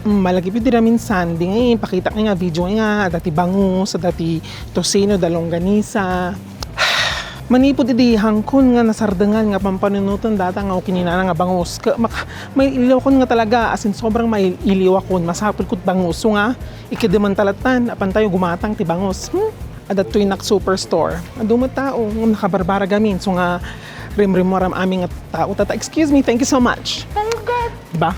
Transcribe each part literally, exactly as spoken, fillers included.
Mm, malagip iti namin Sunday nga, eh, pakita nga video nga, adda ti bangus, adda ti tocino, da longganisa. Manipud idi hangkon nga nasardengan nga pampanunoten data nga ukininana nga bangus. Ka, mak-, mailiwakon nga talaga, as in, sobrang mailiwakon, masapul ket bangus. So nga, ikedeman talatan, apan tayo gumatang ti bangus. Hmm? Adda toy nak superstore. Adu met tao, nga nakabarbara gamin. So nga, rimrimmuaram amin nga tao. Tata, excuse me, thank you so much. Ba?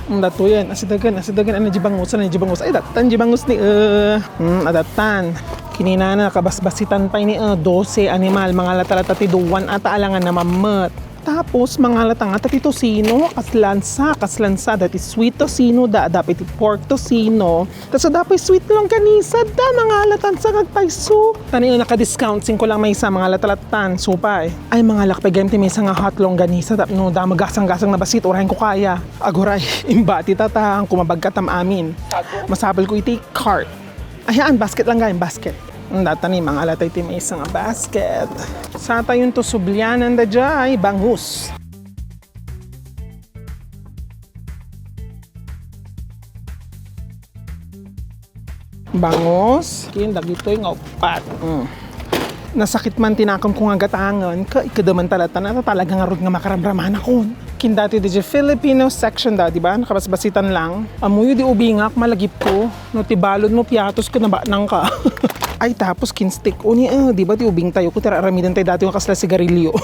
Ang datoyen, asidagan, asidagan, ano, di bangus, ano, di bangus. Ay, datan, di bangus ni, eh, hmm, adatan. Kininana, kabasbasitan pay ni, eh, dose animal, mga lata-lata ti duwan, ata alangan na mammet. Tapos, mga lata nga, ta ti tocino, kaslansa, kaslansa, dati sweet tocino, da, dapat ti pork tocino. Tas, dapat sweet longganisa, da, mga latan sa kagpaiso. Tani, eh, naka-discount, singko lang maysa, mga lata-latan, supay. Ay, mga lakpay, game ti maysa nga hot longganisa, tapno, da, magasang-gasang na basit, urayan ko kaya. Aguray, imbati ta, ta, kumabagkatam amin. Masapul ko iti cart. Ayan, basket lang, guys, basket. Ang data ni mga latay ti maysa nga basket. Sa tayon to sublianan da jay, bangus. Bangus, kin dagitoy nga upat. Mm. Nasakit man ti nakem ko nga gatangen, ka, ikada man talatan, ata talaga ngarud nga makaramramanakon. Kin dati di Filipino section da, di ba? Nakabasbasitan lang. Amuyo di ubingak, malagip ko. No, ti balon mo, piatos ka, nabanang ka. Ay, tapos kin stick. Uni, eh, di ba, ti ubing tayo, ko, tira, aramiden tayo dati nga kasla sigarilyo.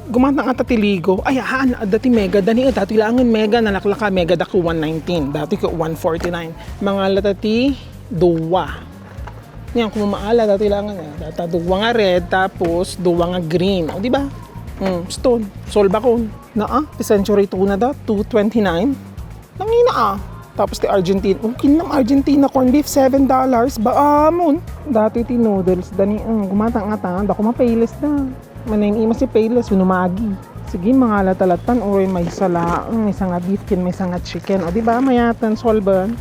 Gumatang ata ti Ligo. Ay, haan, adda ti Mega. Dani, eh, dati langen Mega, nalaklaka, Mega da ko one nineteen. Dati ko one forty-nine. Mga lata ti, duwa. Niyan, kung maala, dati langen, eh. Data duwa nga red, tapos duwa nga green. O, di ba? Hmm, stone. Solbakon. Naa, ti Century Tuna da, two twenty-nine. Nangina, ah. Tapos ti Argentina, oh, kinam Argentina corned beef, seven dollars. Ba, amon. Dati ti noodles, dani, mm, gumatang-atang, da ko ma-payless da. Manay imas ti payless, wenno Maggi. Sige, mga latalatan, uray maysa laeng, maysa nga beef, ken maysa nga chicken. O, di ba, mayatan, solban.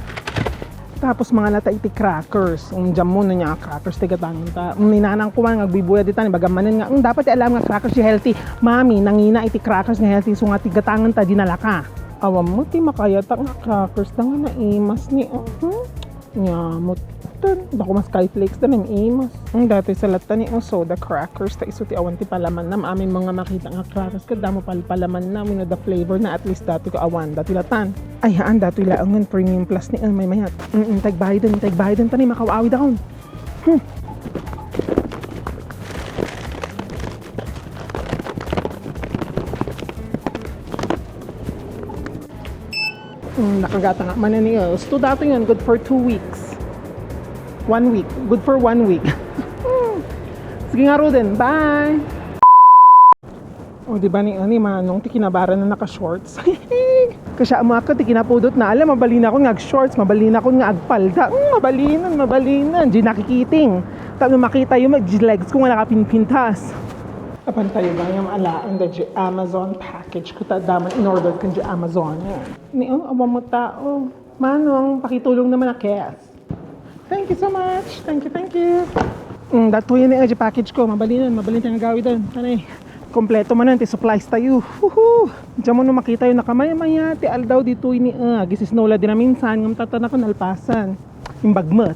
Tapos, mga lata iti crackers. Ang jamon na niya, crackers, ti gatangan ta. Ang ninanang ko man, nga agbuybuyad ita, ni bagam manen nga, "Mm, dapat ti alam nga crackers, ti healthy." Mami, nangina iti crackers nga healthy, so nga, ti gatangan ta, dinalaka. Awan mo ti makayatak nga crackers da nga naimas ni, uh, hmm? Nya mo, ten, bako mas skyflakes da naimas. Ang dati sa lata ni, oh, soda crackers, ta isu ti awan ti palaman na, maamin mo nga makita nga crackers, kada mo palpalaman na, wenno da flavor na, at least dati ko awan, dati latan. Ay, haan, dati laangan, premium plus ni, uh, may mayat. Mm, tagbayden, tagbayden, tani, makawaawid akon. Hmm. Mm, nakagata nga. Mananios. To dati yun, good for two weeks. One week. Good for one week. Hmm. Sige nga, Roden. Bye! O, di ba ni, ni Manong, ti kinabaran na naka-shorts? Kasi amo ako, ti kinapudot na, alam, mabalin ako nga ag-shorts, mabalin ako nga agpalda. Mm, mabalinan, mabalinan. Di nakikiting. Tapos makita yung mag-, legs ko nga nakapinpintas. Apan tayo ba nga maalaen da di Amazon package ko, ta daman in-order ko di Amazon. Yan. Ni, oh, awa mo tao. Manong, pakitulong naman, akes. Thank you so much. Thank you, thank you. Mm, datuyan ni, eh, di package ko. Mabalinan, mabalin tayo nga gawidan. Tanay, kompleto man ti supplies tayo. Woohoo! Diyan mo no makita yung nakamaya-maya, ti aldaw dito ini, ah, gisisnow la din na minsan, ngam tatan ako nalpasan. Yung bagmet.